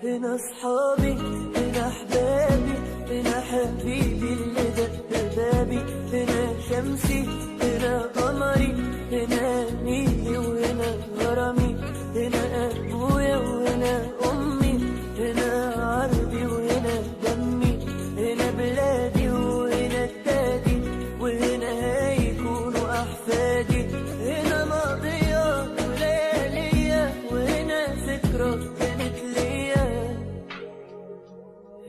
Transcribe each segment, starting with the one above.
هنا أصحابي، هنا أحبابي، هنا حبيبي اللي دق بابي، هنا شمسي، هنا قمري، هنا نيلي وهنا غرامي، هنا أبويا وهنا أمي، هنا عرضي وهنا دمي، هنا بلادي وهنا جدادي، وهنا هيكونوا أحفادي، هنا ماضية وليالية، وهنا ذكرى كانت ليا.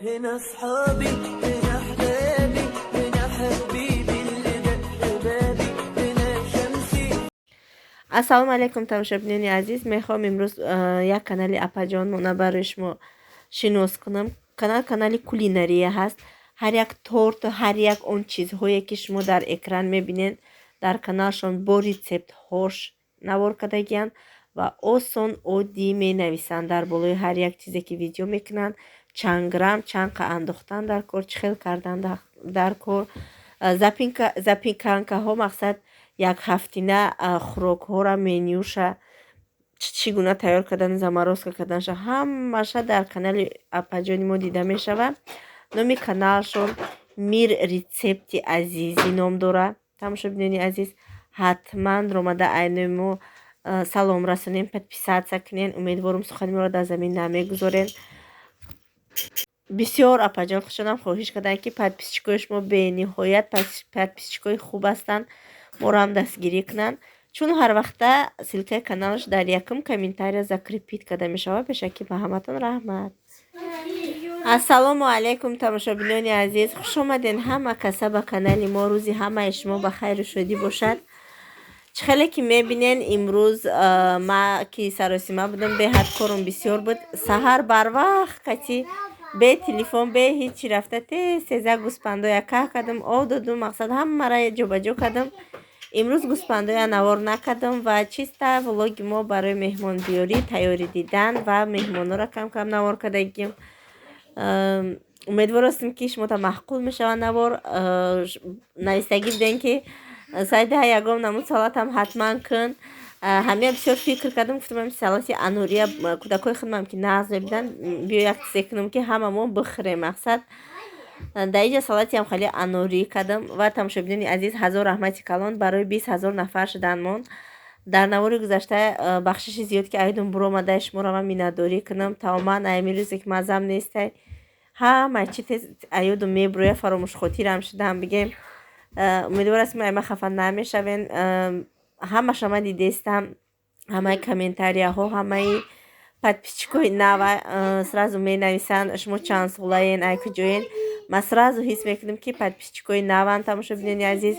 هنا أصحابي، هنا أحبابي، هنا حبيبي اللي دق بابي، هنا شمسي. Ассалому алайкум, тамошобинони азиз. Мехоҳам имрӯз як канали апаҷонмона барои шумо шинос кунам. Канал канали кулинария ҳаст. Ҳар як торту ҳар як он чизҳое, ки шумо дар экран мебинед, дар каналшон бо рецептҳош навор кардагиянд ва осон, оддӣ менависанд дар болои ҳар як чизе, ки видео мекунанд, чанд грамм, чанд қа андохтан дар кор, чӣ хел кардан дар кор, запеканкаҳо, мақсад, як ҳафтина хӯрокҳоро, менюша чӣ гуна тайёр кардани, заморозка карданаша, ҳамаша дар канали апаҷони мо дида мешавад. Номи каналшон «Мир рецепти азизӣ» ном дорад. Тамошобинони азиз, ҳатман ромада айнои мо салом расонем, подписаться кунен. Умедворум, сухани моро дар замин намегузорен. Бисёр апаҷон хушонам хоҳиш карданд, ки подписчикои шумо бениҳоят подписчикои хуб ҳастанд, моро ҳам дастгирӣ кунанд, чун ҳар вақта ссылкаи каналаш дар якум комментария закрепить карда мешавад. Пешакӣ ба ҳаматон раҳмат. Ассалому алайкум, тамошобинони азиз, хушомаден ҳама каса ба канали мо. Рӯзи ҳамаи шумо ба хайру шодӣ бошад. Чӣ хеле ки мебинен, имрӯз ма ки саросима будам, беҳад корум бисёр буд. Саҳар барвақт кати, бе телефон, бе ҳечи рафта, тез теза гӯспандоя каҳ кардам, об додум, мақсад, ҳамаро ҷобаҷо кардам. Имрӯз гӯспандоя навор накардам ва чиста влоги мо барои меҳмонбиёрӣ тайёрӣ дидан ва меҳмонҳоро кам-кам навор кардагим. Умедвор ҳастем, ки шумота маъқул мешавад навор. Навистагӣ будем, ки Саида, ягон намуд салатам ҳатман кун. Ҳамия бисёр фикр кардам, гуфтам, салати анория кӯдакҳои худмам ки нағз мебинанд, биё як чизе кунам, ки ҳамамон бихӯрем. Мақсад, дар инҷа салатиам хеле анорӣ кардам. Ва тамошобинони азиз, ҳазор раҳмати калон барои 20 000 нафар шуданмон. Дар навори гузашта бахшиши зиёд, ки айдум буромадаи шуморо ман миннатдорӣ кунам. Тамоман аями рӯзе ки маззам нестай, ҳама чи тез аёдум мебуроя, фаромӯшхотирам шудам бигем. Умедвор ҳастем, ай ма хафа намешавен. Ҳамаша ман дидестам, ҳамаи комментарияҳо, ҳамаи подписчикои нава сразу менависанд: «Шумо чанд солаен, ай куҷоен?» Ман сразу ҳис мекунам, ки подписчикои наванд. Тамошобинони азиз,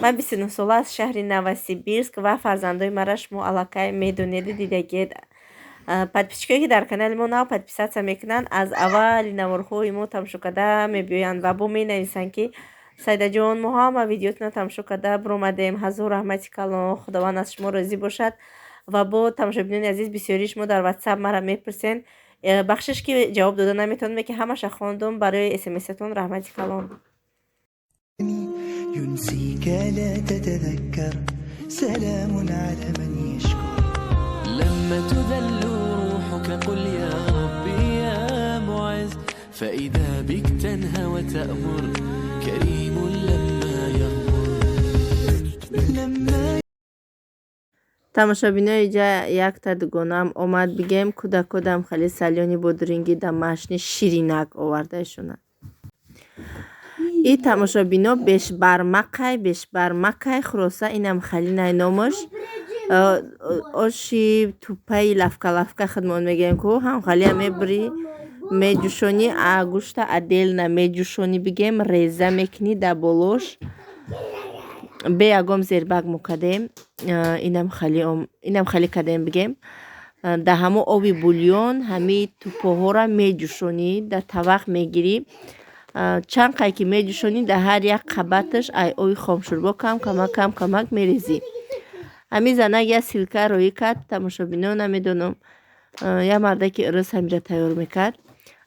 ман 29 сола, аз шаҳри Новосибирск ва фарзандои мара шумо аллакай медонеду дидагиед. Подписчикое, ки дар канали мо нав подписаться мекунанд, аз аввали наворҳои мо тамошо карда мебиёянд ва бо менависанд, ки «Сайдаҷон, мо ҳама видеотонро тамошо карда биромадем». Ҳазор раҳмати калон, Худованд аз шумо розӣ бошад. Ва бо тамошобинони азиз, бисёрии шумо дар Ватсап мара мепурсен. Бахшиш, ки ҷавоб дода наметавонам, ки ҳамаша хондум. Барои смсатон раҳмати калон. ينسيك لا تتذكر، سلام على من يشكر. لما تذل روحك قل يا ربي يا معز، فإذا بك تنهى وتأمر، كريم لما يغمر. لما Тамошобинои, иҷа якта дугонаам омад бигем, кӯдакодам хеле салёни бодиринги домашний ширинак овардаишона. И тамошобино, бешбармақай, бешбармакай, хулоса, инам халинай номаш. Оши тупаи лавка-лавка худмон мегӯем ку, ҳам халия мебурӣ, меҷӯшонӣ, а гӯшта отдельно меҷӯшонӣ бигем, реза мекунӣ дар болош, бе ягон зербак мо кардем, инам хали кардем бигем. Дар ҳамо оби бульон ҳамаи тупоҳоро меҷӯшонӣ, дар тавақ мегирӣ, чанд қай ки меҷӯшонӣ, дар ҳар як қабаташ ай оби хомшӯрбо кам камак, кам камак мерезӣ. Ҳамин занак як ссылка роӣ кард, тамошобино, намедонам, як мардаки ӯрус ҳаминҷа тайёр мекард.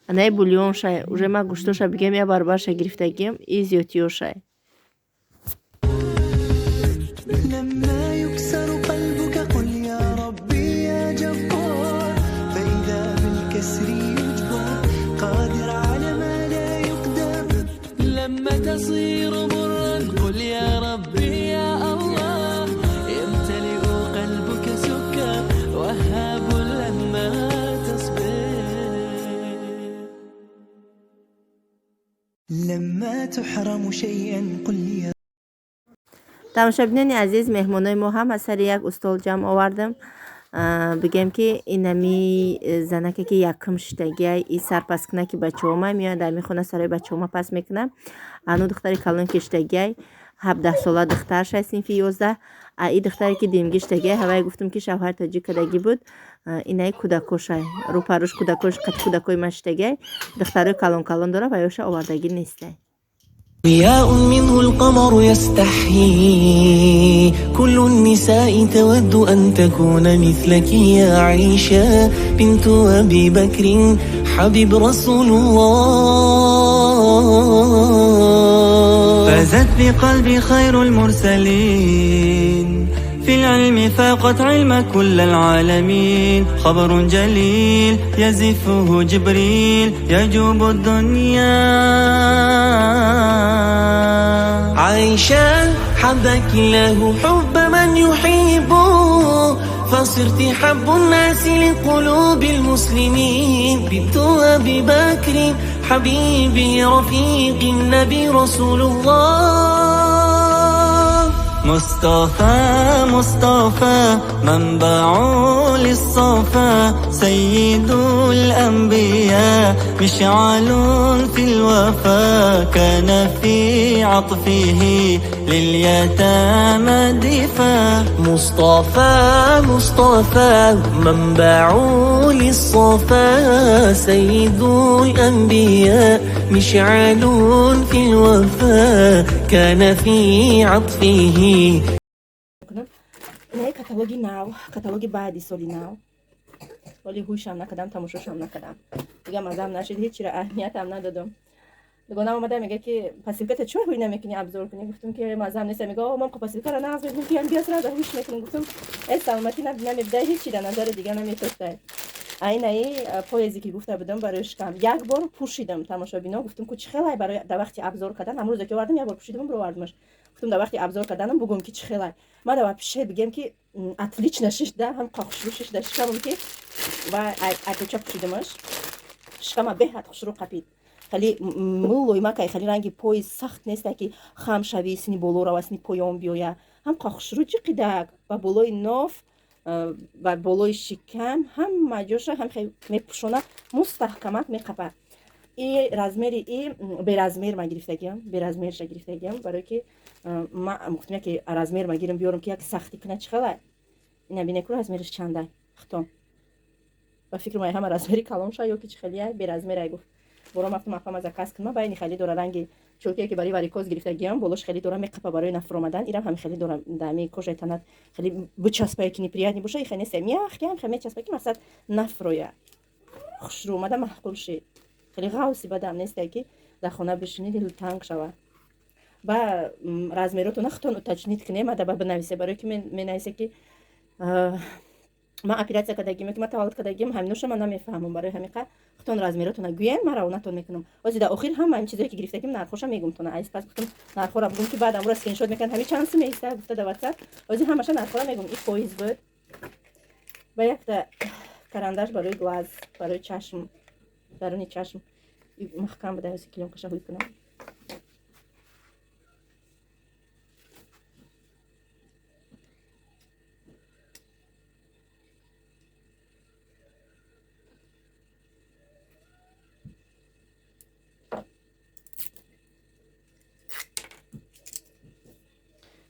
Анаи бульоншай уже ман гӯштоша бигем, як баробарша гирифтагиам и зиёдтиёшай. لما يكسر قلبك قل يا ربي يا جبار، فإذا بالكسر يجبر. لما تحرم شيئا قل يا Тамошобинони азиз, меҳмонои мо ҳам аз сари як устол ҷамъ овардам. Бигем, ки инами занаке, ки якум шиштагиай, и сарпаскунаки бачаҳома меояд, дар мехона сарои бачаҳома пас мекунам. Ану духтари калон ки шиштагиай, 17-сола духтаршай, синфи 11. А и духтаре, ки димги шиштагиай, ҳавае гуфтам, ки шавҳари тоҷик кардагӣ буд, инаи кӯдакошай, рӯпаруш кӯдакош, қати кӯдакои ман шиштагиай. Духтарои калон калон дора ва ёша овардагӣ нестай. ضياء منه القمر يستحيي، كل النساء تود أن تكون مثلك يا عائشة بنت أبي بكر حبيب رسول الله. فازت بقلبي خير المرسلين، في العلم فاقت علم كل العالمين، خبر جليل يزفه جبريل يجوب الدنيا. عائشة حبك الله حب من يحبه، فصرت حب الناس لقلوب المسلمين، بنت أبي بكر حبيبي رفيق النبي رسول الله. مصطفى مصطفى منبع للصفا، سيد الأنبياء مشعل في الوفا، كان في عطفه لليتامى دفا. مصطفى مصطفى منبع للصفا، سيد الأنبياء مشعل في الوفا، كان في عطفه. Инаи каталоги нав, каталоги баъди соли нав. Оли ҳушам накардам, тамошошам накардам, дига мазам нашид, ҳечира аҳамиятам надодам. Дугонам омада мега, ки посылката чор ҳуй намекунӣ, обзор кунӣ? Гуфтум, ки мазам нест. Мега, о, мам посылкара нағз мегум, ки биё сразу ҳуш мекунем. Гуфтум, э, саломатӣ намебидай, ҳечи дар назари дига наметоштай. Айнаи поязе, ки гуфта будам, барои шикам, як бор пӯшидам, тамошобино. Гуфтум, ку чӣ хелай, барои дар вақти обзор кардан, ҳамон рӯзе ки овардам, як бор пӯшидам, бировардамаш. Гуфтум, дар вақти обзор карданам бугум, ки чӣ хелай. Ма да вообще бигем, ки отлично шишда, ҳам хушрӯ шишда шикамам, ки ва айкуча пӯшидамаш, шикама беҳад хушрӯ қапид. Хеле мулоимакай, хеле ранги пои сахт неста, ки хам шави, сини боло рава, сини поён биёя. Ҳам хушрӯ ҷиқидак ба болои ноф, ба болои шикам, ҳама ҷоша ҳам мепӯшона, мустаҳкамак меқапа. И размери и беразмер ма гирифтагиам, беразмерша гирифтагиам, барое ки ма гуфтам, яке размер ма гирам, биёрам, ки як сахтӣ кунад. Чӣ хелай, ина бинеку, размериш чандай, хитон ба фикри май ҳама размери калон ша ё ки чӣ хелия. Беразмерай гуфт, бором рафтам, афама заказ кунма. Байни хеле дора ранги чӯке, ки барои варикоз гирифтагиам, болош хеле дора меқапа барои нафуромадан. Ирам ҳами хеле дора, дами кожаи танат хеле бичаспае, ки неприятный боша, ихе нест, мягкий ҳам мечаспа, ки мақсад нафроя. Хушрӯ омада, маъқул шид. Хеле ғавси бадам несте, ки дар хона бишинӣ, дил танг шава. Ба размеротона худтон уточнить кунем, адаба бинависе, барое ки менависе, ки ман оператсия кардагим, ки ман таваллуд кардагим, ҳаминоша ман намефаҳмам. Барои ҳамиқа худтон размеротона гӯян, ман равонатон мекунам. Ози дар охир ҳама ин чизое, ки гирифтагим, нархоша мегумтона. Айз пас гуфтам, нархора бугум, ки баъд амура скриншот мекунад, ҳами чанд сум меиста гуфта дар ватсап. Ози ҳамаша нархора мегум. И поиз буд ба якта карандаш барои глаз, барои чашм, даруни чашм маҳкам буда. Ози клёнкаша ҳуй кунам.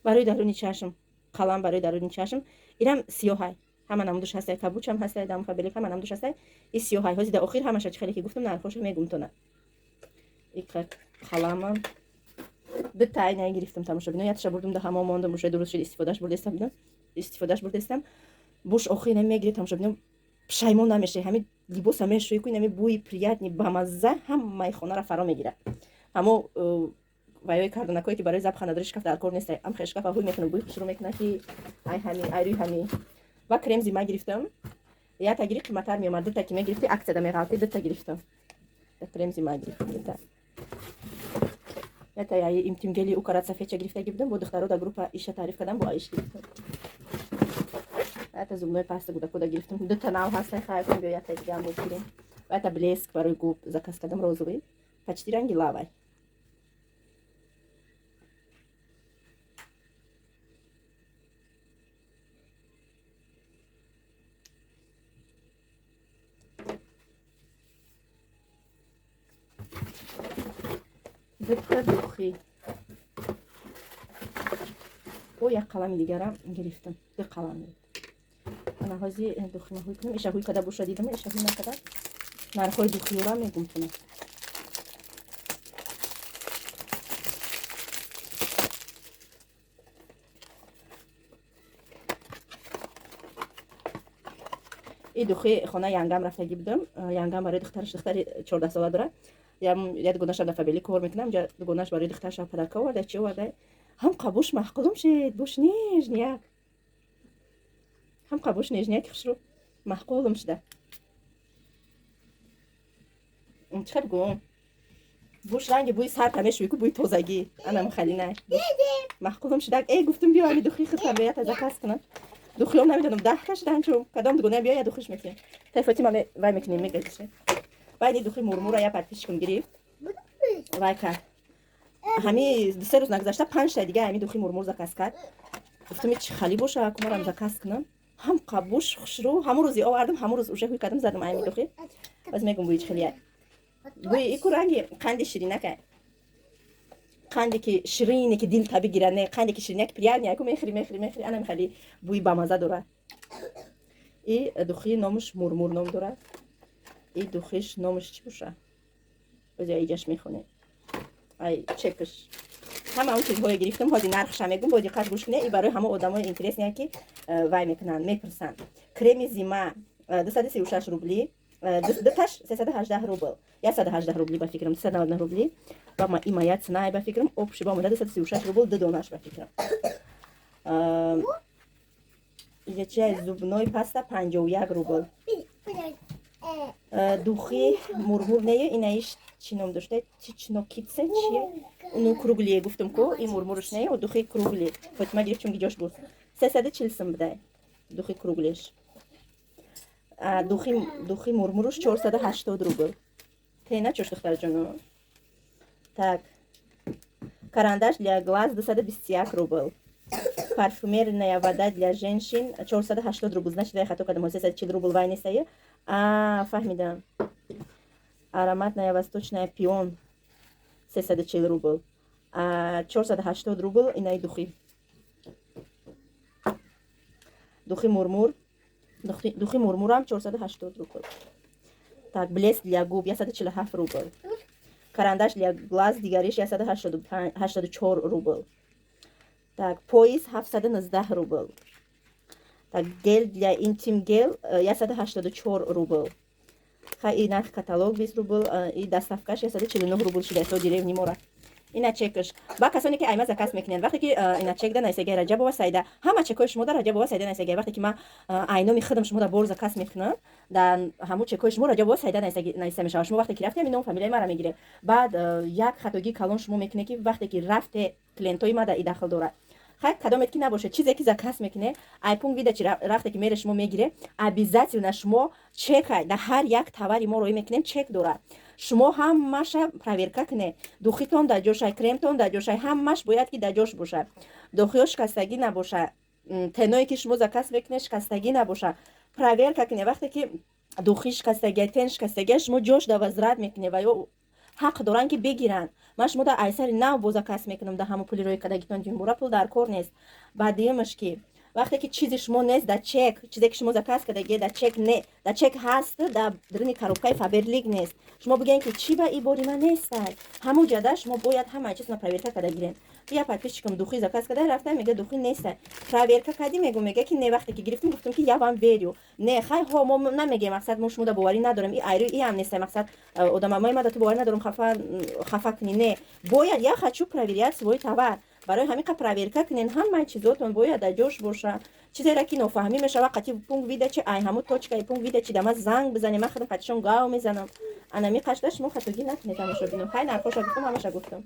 Барои даруни чашм, қалам барои даруни чашм. Ирам сиёҳай, ҳама намудуш ҳастай, кабучам ҳастай, дам Фаберлик ҳама намудуш ҳастай. И сиёҳай. Ҳози дар охир ҳамаша, чӣ хеле ки гуфтам, нархоша мегумтона. И қаламам дута айна гирифтам, тамошобино. Яташа бурдум, да ҳамо мондам, уже дуруст шуд, истифодаш бурдестам, истифодаш бурдестам. Буш охир намегири, тамошобино, пушаймон намешавӣ. Ҳами либоса мешӯӣ ку, инами бӯи приятный, бамазза ҳамаи хонаро фаро мегирад. Ҳамо ваёи кардонакое, ки барои запаха надори, шкаф дар кор нест. Ам хел шкафа ҳуй мекунам, бӯи хушрӯ мекунад, ки ай ҳами, ай рӯи ҳами. Ва крем зима гирифтам. Ята гири қиматтар меомад, дута ки мегирифти, акцияда меғалти. Дута гирифтам, крем зима гирифтам дута. Ята яи интим гели укарат сафедча гирифтаги будам, бо духтаро дар группа иша таъриф кардам, бо аиш гирифтам. Ята зубной паста гудакуда гирифтам, дута нав ҳастай, хайр кун, биё ята дигаам буд гирем. Ва ята блеск барои губ заказ кардам, розовый, почти ранги лавай. Дута духи. Бо як қалами дигарам гирифтам. Ду қалам гирифтам. Ана ҳози духима ҳуй кунам. Иша ҳуй када боша дидам, иша ҳуй накада. Нархҳои духиёра мегум кунам. И духи хона янгам рафтагӣ будам. Янгам барои духтараш, духтари 14 сола дорад. Я дугонаша дар Фаберлик кор мекунам. Инҷа дугонаш барои духтараш подарка оварда, чӣ оварда. Ҳам қабуш маъқулум шид, буш нежняк. Ҳам қабуш нежняк хушрӯ маъқулум шуда. Чӣ бигӯм? Буш ранги бӯи сарта мешӯй ку, бӯи тозагӣ. Анам халина. Маъқулум шуда. Эй, гуфтум биё ами духи худта биё заказ кунам. Духиём намедонам 10 та шудан, чун кадом дугона биё я духиш мекунем. Тай Фотима вай мекунем, мегазише. Вай духи мурмура я подписчикам гирифт. Вай кард. Ҳами 2-3 рӯз нагузашта 5 та дига ҳами духи мурмур заказ кард. Гуфтам чи хали боша, кумарам заказ кунам. Ҳам қабуш хушрӯ, ҳамун рӯзи овардам, ҳамун рӯз уже ҳуй кардам, задам ами духи. Баз мегум бӯи чи хелия. Бӯи ику ранги қанди ширинакай. Қанде ки ширине ки дил таби гирад, не, қанде ки шириняк приятный, ку мехӯри, мехӯри, мехӯри, анам хали бӯи бамаза дорад. И духи номаш мурмур ном дорад. И духиш номаш чӣ боша? Ози иҷаш мехонем. Ай чекаш. Ҳама он чизҳое гирифтам, ҳози нархша мегум, бо диққат гӯш кунед. И барои ҳама одамои интересне ки вай мекунанд, мепурсанд. Креми зима 236 рубли, дуташ 318 рубл. 118 рубли ба фикрам, 299 рубли. Ва и моя цена ба фикрам, общий ба омада 236 рубл, ду донаш ба фикрам. Яча зубной паста 51 рубл. Духи мурмур не, инаиш чӣ ном дошта? Чичнокице чие? Ну круглие гуфтам ку, и мурмурш не, духи кругли. Фотима гирифт, чунки ҷош буд. 340 сум будай. Духи круглиш. Духи мурмуруш 480 рубл. Тена чош духтарҷоно. Так. Карандаш для глаз 221 рубл. Парфюмерная вода для женщин 480 рубл. Значит, я хато кадам 340 рубл вай несае. А, фаҳмидам. Ароматная восточная пион 340 рубл. А 480 рубл инаи духи. Духи мурмур. Духи мурмурам 480 рубл. Так, блеск для губ 147 рубл. Карандаш для глаз дигариш 184 рубл. Так, пояс 719 рубл. Так, гель для интим гель 184 рубл. Ха, и нарх каталог 20 рубл, и доставкаш 149 рубл шуда то деревни мора. Ина чекаш. Ба касоне ки айма заказ мекунанд, вақте ки ина чек да найсагай Раҷабова Саида, ҳама чекҳои шумо да Раҷабова Саида найсагай. Вақте ки ма айноми худам шумо да бор заказ мекунам, дар ҳамун чекҳои шумо Раҷабова Саида найса мешавад. Шумо вақте ки рафте, ҳамин ном фамилияи маро мегиред. Баъд як хатогии калон шумо мекунед, ки вақте ки рафте клиентҳои ма да и дахл дорад. Хай, кадомет ки набошад, чизе ки заказ мекунед, ай пункт выдачи рафте ки мере шумо мегире, обязательно шумо чека дар ҳар як товари мо роӣ мекунем, чек дорад. Шумо ҳамаша проверка кунед. Духитон дар ҷошай, кремтон дар ҷошай, ҳамаш бояд ки дар ҷош бошад. Духиҳо шикастагӣ набошад. Теное ки шумо заказ мекунед, шикастагӣ набошад. Проверка кунед. Вақте ки духи шикастагия, тен шикастагия, шумо ҷош да возврат мекунед ва ё ҳақ доранд ки бигиранд. Ман шумо дар айсари нав бо заказ мекунам, дар ҳамон пули рои кардагитон ҷумбура пул дар кор нест. Баъдиимаш ки вақте ки чизи шумо нест дар чек, чизе ки шумо заказ кардагие дар чек не, дар чек ҳаст, дар даруни коробкаи Фаберлик нест. Шумо бигӯед ки чӣ ба и бори ман нестай. Ҳамун ҷада шумо бояд ҳамаи чизро проверка карда гиред. Я подписчикам духи заказ карда рафта, мега духи нестай. Проверка кардӣ, мегӯ, мега ки не, вақте ки гирифтем, гуфтем ки я вам верю. Не, хай ҳо, мо намегем, мақсад мо шумо да боварӣ надорем, и айрӯ и ҳам нестай, мақсад одамамои ма да ту боварӣ надорам, хафа хафа кунӣ. Не, бояд я хочу проверять свой товар. Барои ҳамин қа проверка кунен, ҳамаи чизотон бояд дар ҷош боша. Чизеро ки нофаҳмӣ мешава, қатъи пункт выдачи, ай ҳамун точкаи пункт выдачи да ма занг бизанем, ман худам қатъишон гав мезанам. Анами қашда шумо хатогӣ накунед, тамошобино. Хай, нархоша гуфтам, ҳамаша гуфтам.